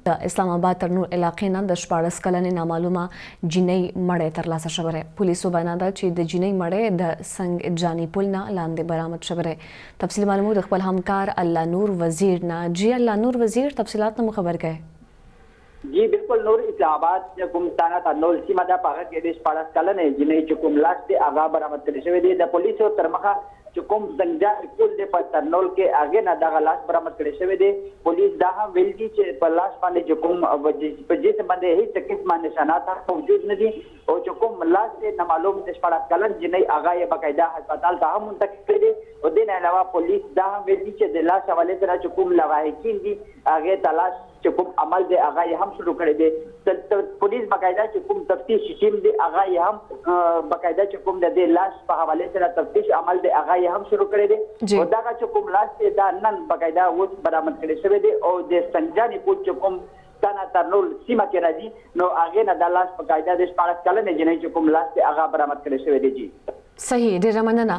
د اسلام آباد ترنول علاقې نه د 16 کلنې نامعلومه جینۍ مړی ترلاسه شوی دی. پولیسو وینا ده چې د جینۍ مړی د سنګ جاني پل نه لاندې برآمد شوی دی. تفصیل معلومو د خپل همکار الله نور وزیر نه. جی الله نور وزیر، تفصیلات نه مو خبر کړئ. جی بالکل نور، اسلام آباد چې کوم تانه ترنول سیمه ده، په هغه کې د 16 کلنې جینۍ چې کوم لاش دی، هغه برآمد کړی شوی دی. د پولیسو تر مخه چې کوم زنګجان پل دی په ترنول کې، هغې نه دغه لاش برآمد کړی شوی دی. پولیس دا هم ویل دي چې په لاش باندې چې کوم په جسم باندې هیڅ قسمه نشانات هم موجود نه دي، او چې کوم لاش دی نامعلوم د 16 کلن جینۍ، هغه یې باقاعده هسپتال ته هم منتقل کړی دی. او دې نه علاوه پولیس دا هم ویل دي چې د لاش حوالې سره چې کوم لواحقین دي، هغې تلاش چې کوم عمل دی، هغه یې هم شروع کړی دی. پولیس باقاعده چې کوم تفتیش ټیم دی، هغه یې هم باقاعده چې کوم د دې لاش په حواله سره تفتیش عمل دی، هغه یې هم شروع کړی دی. او دغه چې کوم لاش دی، دا نن باقاعده اوس برآمد کړی شوی دی، او د سنجاني پول چې کوم تنه ترنول سیمه کې راځي، نو هغې نه دا لاش باقاعده د 16 کلنې جینۍ چې کوم لاش دی، هغه برآمد کړی شوی دی. جی صحیح، ډیره مننه.